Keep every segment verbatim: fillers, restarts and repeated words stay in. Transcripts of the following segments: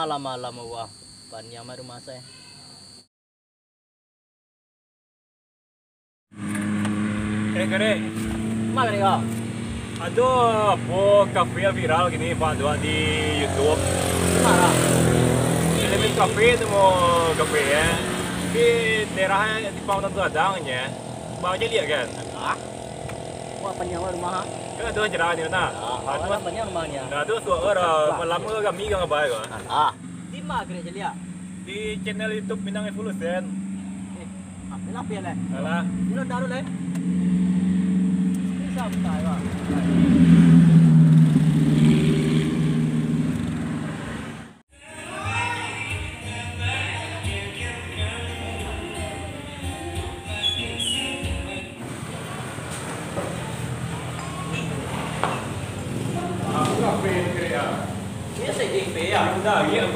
Lamo-lamo wah, paniang mah rumah saya. Eh, Kade. Ma, Kade, ko? Ado apo kafe yang viral kini, Pak, tu di YouTube? Di ma? Elemen Cafe tu, mo, kafe, eh. Di daerah di Simpang Tanah Gadang, eh. Bang, caliak kan? Ah. Wah, paniang rumah, ha? Kan ado acara ni, nah. Ah, tu lah paniang rumah ni, ah. Nah, tu suara malam tu kami kan abah ko. Ah. Di ma Kade caliak? Di channel YouTube Minang Evolution. Eh, apa lah, apa lah? Alah. Dulu taruh lah. Ini siapa, Pak? Iyo, sajo, Pe, yo. Udah, iyo,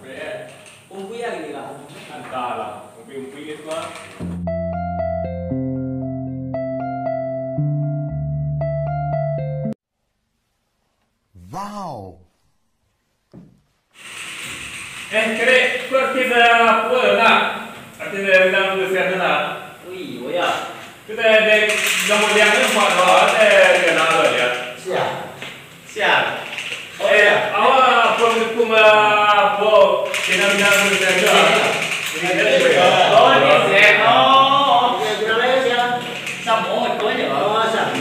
Pe. Umpik lah gini lah. Antahlah, umpik-umpik itu lah. Wow. Eh, Kade, ko artis, eh, apo nak? Artis dari Minang Evolution tu nak? Ui, oh ya. Ko dari, dari Gambuliang tu, Pak, doh, dari kenal lo dia. Siap. Siap. Oh, eh, ya. Awak apo dukung, eh, apo, Minang Evolution tu, ah? Oh, ni Zen. Oh. Samo, itu aja. Oh, samo.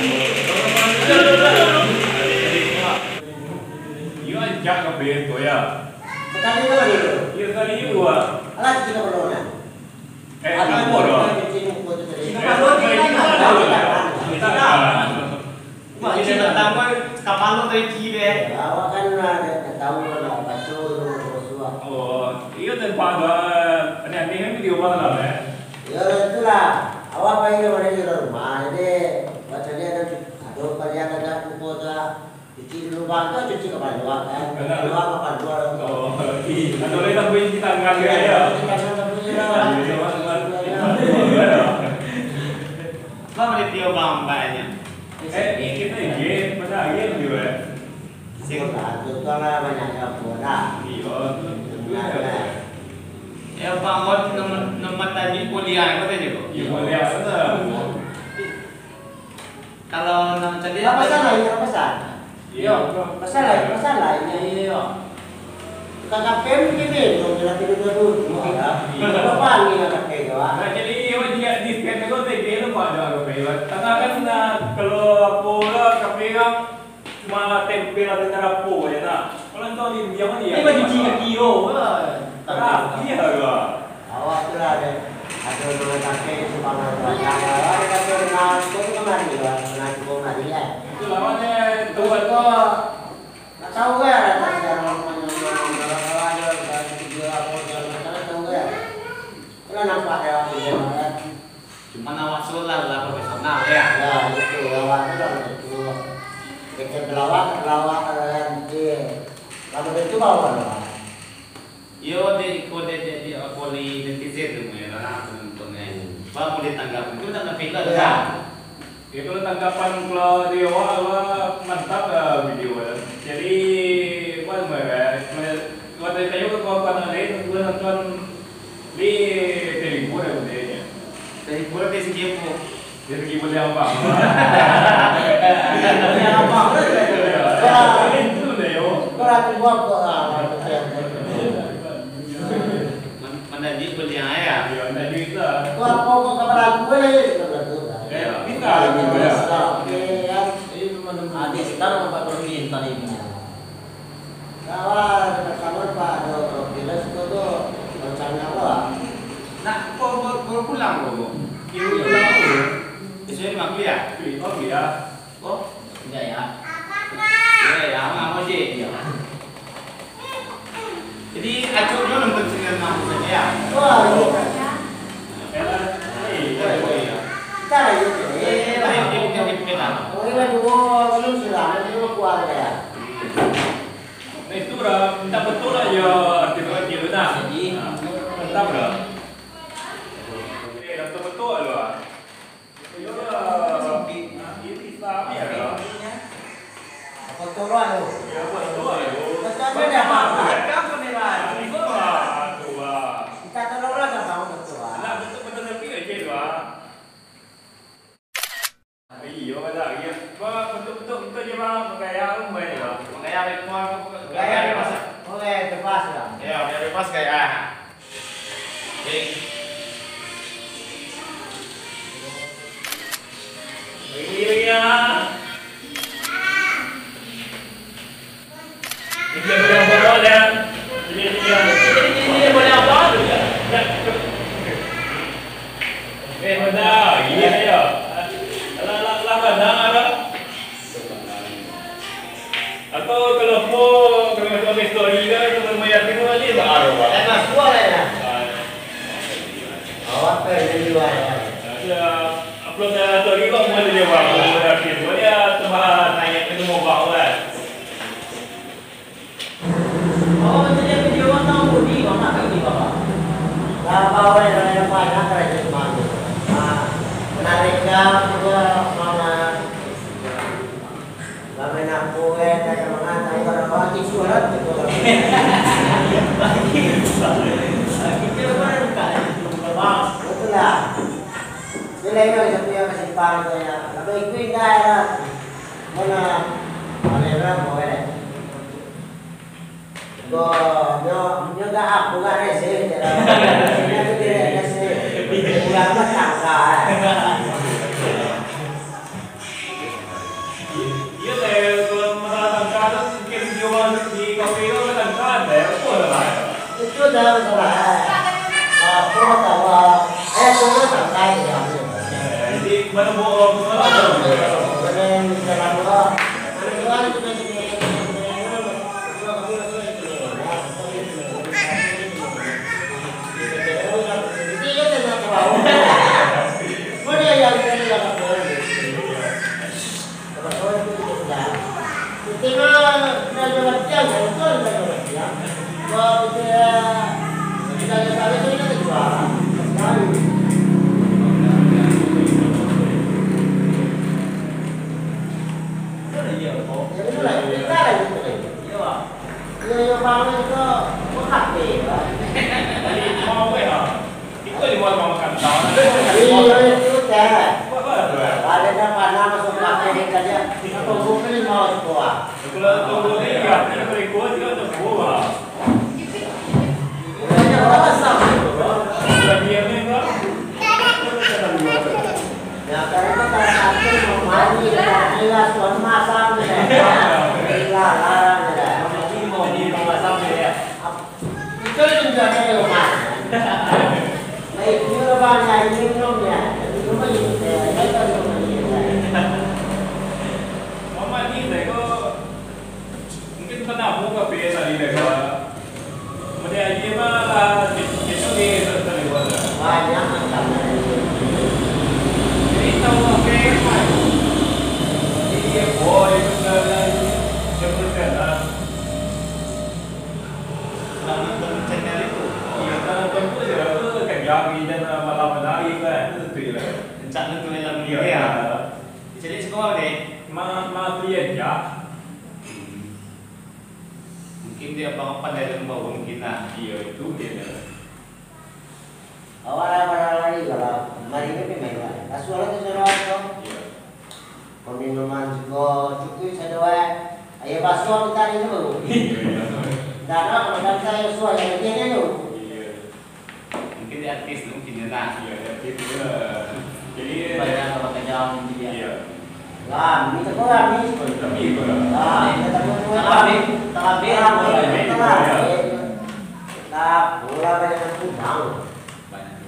Iyo, rancak ka band tu, yo. Sakali lah gitu. Iyo, sakali juo. Alah, cuci kapalo nah. Eh, alah, kapalo doh. Cuci muko tu tadi. Cuci kapalo ni kan. Cuci kapalo. Wah, cuci kapalo tadi, deh. Awak kan lah, dah tahu lah, baco tu, baco, ah. Oh, iyo, tanpa ada aneh-aneh kan video malam, eh? Ya, itulah. Awak pai ka rumah, jadi, buat saja ada, ada paliang agak muko tu, ah. Cuci dulu, Bang, tu cuci kapalo awak, kan? Kapalo awak, kapalo awak. Oh, iya. Ado lagi sampai cuci tangan, ya? Iya, cuci tangan sampai, ya. Iya, iya, Bang, Bang. Bang, boleh video, Bang, banyak. Eh, ini kita game, pada game juga, ya? Sing lah, tu, tu lah banyak yang bola. Iya, tu, tu, tu, ya. Ya, Bang, Bang, nama, nama tadi kuliah, apa tadi, Bang? Iya, kuliah, apa tu? Kalau nang caliak, apa salah, iya, apa salah? Iya. Masalah, masalah, iya, iya, iya. K K P mungkin itu, jelas itu dulu, dulu, ya. Iya. Apa ni K K P itu, ah? Nah, jadi, iya, dia di scan itu, T P itu, Pak, ada K K P itu. Karena kan, nah, kalau apa lah, K K P kan, cuma tempel atau tarapo aja, nah. Kalau engkau di India mah, iya. Ini baju jin kaki, yo, lah. Rapi, ya, lah. Awak tu lah, deh. Ado dua kaki di simpang tu. Nah, awak ado kaki rumah tu kamari, lah. Pernah cukup kamari, kan? Itu lawannya, tuan tu. Tak tahu, kan, ada siapa namanya, orang, orang, orang, orang, orang, orang, tahu, kan? Itulah nampak dia, kan? Cuman awak solar lah profesional, ya? Ya, betul. Awak tu lah betul. Kecil pelawak, pelawak, kan, kecil. Kalau betul, awak lah. Yo, dek iko, dek, dek, dek, apo ni, netizen tu, ya, lah, penonton, ya. Hmm. Bang, boleh tanggapan. Itu tanggapan lah, ya. Kan? Itulah tanggapan kalau di awak, awak mantap lah video, ya. Jadi, apa namanya, ya, kalau dari kayu ke kawan-kawan lain, gue nonton di Telegram ya, bendanya. Telegram dari segi apa? Dari segi beli apa? Beli apa? Itu deh, yo. Kau ratu buat apa? Ah, Man-, mana dia beli air, ya? Iya, mana dia itu, ah. Kau apa, kau kabar aku, eh? Kabar aku, ah. Eh, bisa lah, bisa. Oke, ya. Habis, sekarang empat puluh menit tadi. Kawan, dekat kamar, Pak, ado virus tu, tu, macam apa, Pak? Nak, kok baru, baru pulang, kok, kok? Iya, baru pulang, kok. Besok ni mampir, ya? Iya, mampir, ya. Oh? Enggak, ya? Enggak, ya, Mak, ojek. Iya. Jadi, acok jo nonton sinema saja, ya? Wah, iya. Eh, eh, eh, eh, eh. Kita lah, iya. Eh, eh, eh, eh, eh, eh, eh. Oh, iya, dua, belum sudah, nanti dulu keluar, ya. Nah, itu lah, minta betul lah, ya, artis kecil tu, nah. Jadi, nah, mantap lah. Eh, dah betul-betul lah. Ya, ini Islam ya, lah. Ya, biar bebas kayak, ah. Oke. Bagi, bagi, ah. Ini dia boleh apa, ya? Ini, ini dia. Ini, ini, ini dia boleh apa tu, ya? Ya. Eh, mana? Iya, ya. Lah, lah, lah, mana, ada? Atau kalau mau, kalau masuk ke story kan, teman-teman yatim tu balik, baru, Pak. Eh, Mas, dua lah, ya? Ah, ya. Awak kan jadi dua, ya? Ada upload dalam story kok, mau jadi, Pak. Teman-teman yatim tu, ya, tambah naik ke rumah, Pak, kan. Awak macam dia video, Pak, tahu budi, Pak, nak bagi, Bapak. Lah, bawa yang banyak kerja semangat. Ah, menarik, ya, juga, mana? Lah main aku, eh, tak ada mangan, tak ada orang, tisu lah, tisu lah. Bang, betul lah. Dia lain orang satu yang masih paham tu ya. Kalau itu indah ya. Mana? Mana yang berapa, eh? Go, nyo, nyo gak aku gak rese, je lah. Nyo tu dia rese. Pulang mah tangka, eh. Iyo, teh, kalau masalah tangka tu, mungkin di, di kafe tu tangka ado, apo lah. Itu dah masalah. Apo masalah? Eh, semua tangka ya. Jadi, mana bawa orang tu? Mana yang bisa lakukan? Ada dua itu kan. Iyo, iyo, bangun tu, buka H P, Pak. Jadi, mau, eh, ah. Iko di rumah makan tahu. Iyo, itu teh. Buat apa tu, eh? Ada dah panah masuk H P ni saja. Tunggu ke lima orang tua. Kalau tunggu ni, ya, kita berikut juga tunggu, ah. Bukannya orang asam, bro. Bukan dia ni, bro. Ya, karena salah satu mau mandi, dia suami masam, ya. Gila, larang, ya. Jadi mau di rumah makan, ya. Itu yang jaga rumah. Nah, itu rumah yang minum, ya. Itu rumah yang saya, saya kan rumah yang saya. Mama ni, saya kok mungkin pernah buka P S hari deh, Pak. Kemudian dia mah, dia, dia tu dia tak boleh buat lah. Banyak macam. Jadi, tahu apa yang lain. Jadi, dia boy, dia pun dah, dah, dia pun dah, dah. Nak nonton channel itu? Iya, nak nonton tu je lah. Tu kan jam ni dan malam menari kan. Tu, tu je lah. Rencana tu dalam dunia. Iya. Dicari sekolah deh. Ma-, ma-, iya, ya. Hmm. Mungkin dia abang pandai lomba mungkin lah. Iya, itu dia dah. Awak lah pada lari kalau mari ni main lah. Asuh lah tu suruh tu. Iya. Paminuman jugo cukuik sadoe. Aia baso kita ni tu. Iya, iya. Dah ada kalau kita yang suah yang dia tu. Iya. Mungkin dia artis tu, mungkin dia nak. Iya, dia artis juga. Jadi, banyak kalau kerja mungkin dia. Iya. Lah, minta kurang ni. Tapi kurang. Lah, minta kurang. Kalau habis, kalau habis, kalau habis, kalau habis. Lah, kurang banyak kurang. Banyak.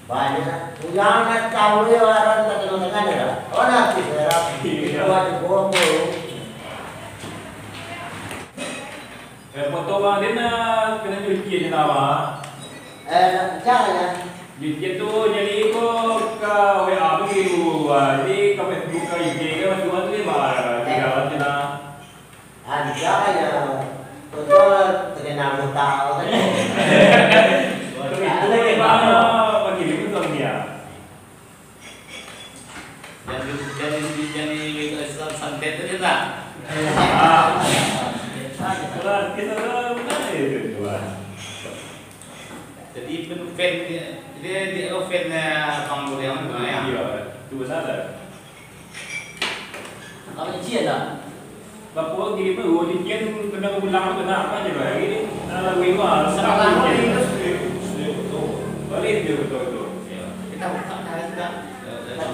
Banyak. Kurang nak tahu dia orang tak tengok-tengok dia lah. Oh, nanti saya rapi. Iya. Dua ribu dua puluh. Eh, foto bang, dia nak kena cuci je nama. Eh, nak pecah je. Cuci tu jadi ko ka W A begitu. Ah, jadi ka Facebook ka I G ka, masuk tu dia bah. Tiga macam lah. Ah, bisa aja. Foto terkenal buta kan. Tapi itu bang, bagi dia pun tak dia. Jadi, jadi, jadi santet tu je tak? Ah. Itulah, kita lah, mana itu, Tuhan? Jadi, pen-, fan dia, dia, dia fan, eh, Bang Durian tu, ya? Iya, itu benar dah. Kalau izin dah. Bapak kiri pun, oh, dia kan kena ulang tu, nak apa je, Bang? Ini. Nah, lagu Iwan, sekarang ini, itu studio, studio betul. Balik studio betul tu. Ya. Kita buka dah juga.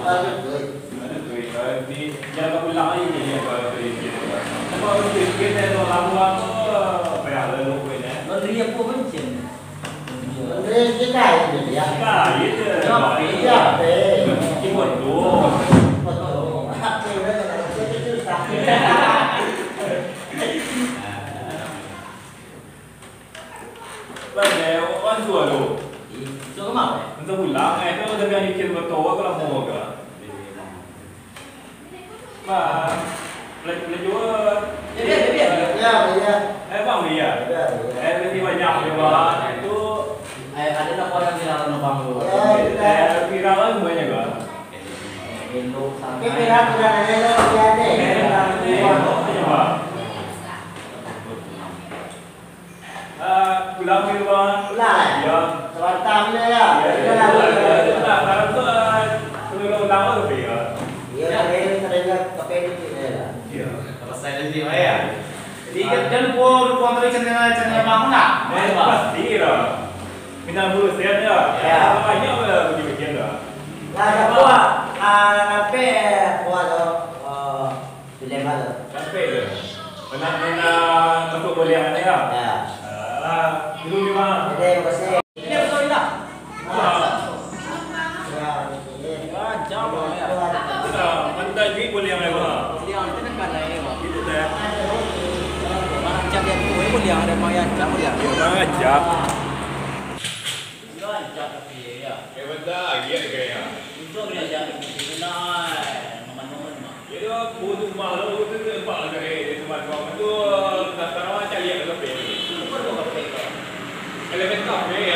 Ada duit. Ada duit. Kalau di, jangan pulang lagi dia, kalau duit dia. Kalau duit dia, dia lagu apa, apa yang ada lagu ini? Laundry apa pun, Cin? Laundry kita ini, ya. Kita itu. Ya, apa? Cuma tu. Betul. Apa yang ada, itu susah. Lai, wan suah tu. Ih, suah ka ma, weh? Entah pulang, eh, tu dah biar mikir betul, kalau mau ke. Bah, lai, lai jua. Ya, ya, ya, ya. Ya, ya. Eh, bang, ya. Ya, ya. Eh, mesti banyak je, bang. Itu. Eh, ada nak orang bilang orang bang tu. Ya, ya. Eh, viral lah semuanya, bang. Elok sangat. Tapi viral sudah ada, elok dia ada. Eh, elok aja, bang. Ah, pulang di rumah. Pulang, eh? Ya. Sabanta pulang, ya? Ya, ya, ya, ya, ya. Sekarang tu, ah, pengelola utama tu, ya. Ya, sering, sering ke kafe dulu, ya. Ya. Pasal dia, ya. Jadi, ah, jangan lupa, lupa ambil channel, channel abang lah. Eh, pasti lah. Minal Hussein, ya. Ya. Banyak lah bikin-bikin lah. Lah, siapa? Ah, sampai, eh, kuat tu. Eh, Dilema tu. Sampai tu. Pernah, pernah masuk bolehan tu, ya? Ya. Ah, dulu di mana? Jadi, makasih. Ini betul, Indah. Ah. Ya, makasih. Ya, jam, ya. Sudah, mantap duit bolehan, ya, Bang? Bolehan, kita kan naik, ya, Bang. Itu dah. Bang, jam dia tu, eh, bolehan, ada Bang, ya, jam bolehan. Ya, Bang, jam. Yo, ajak tapi, ya. Eh, benda, agiah dia kaya. Itu dia ajak, dia nak, eh, makan-makan mah. Jadi, aku tu rumah tu, aku tu tempat lah kaya, dia tempat rumah tu, sekarang macam lihat kafe. Apa tu kafe kau? Elemen Cafe.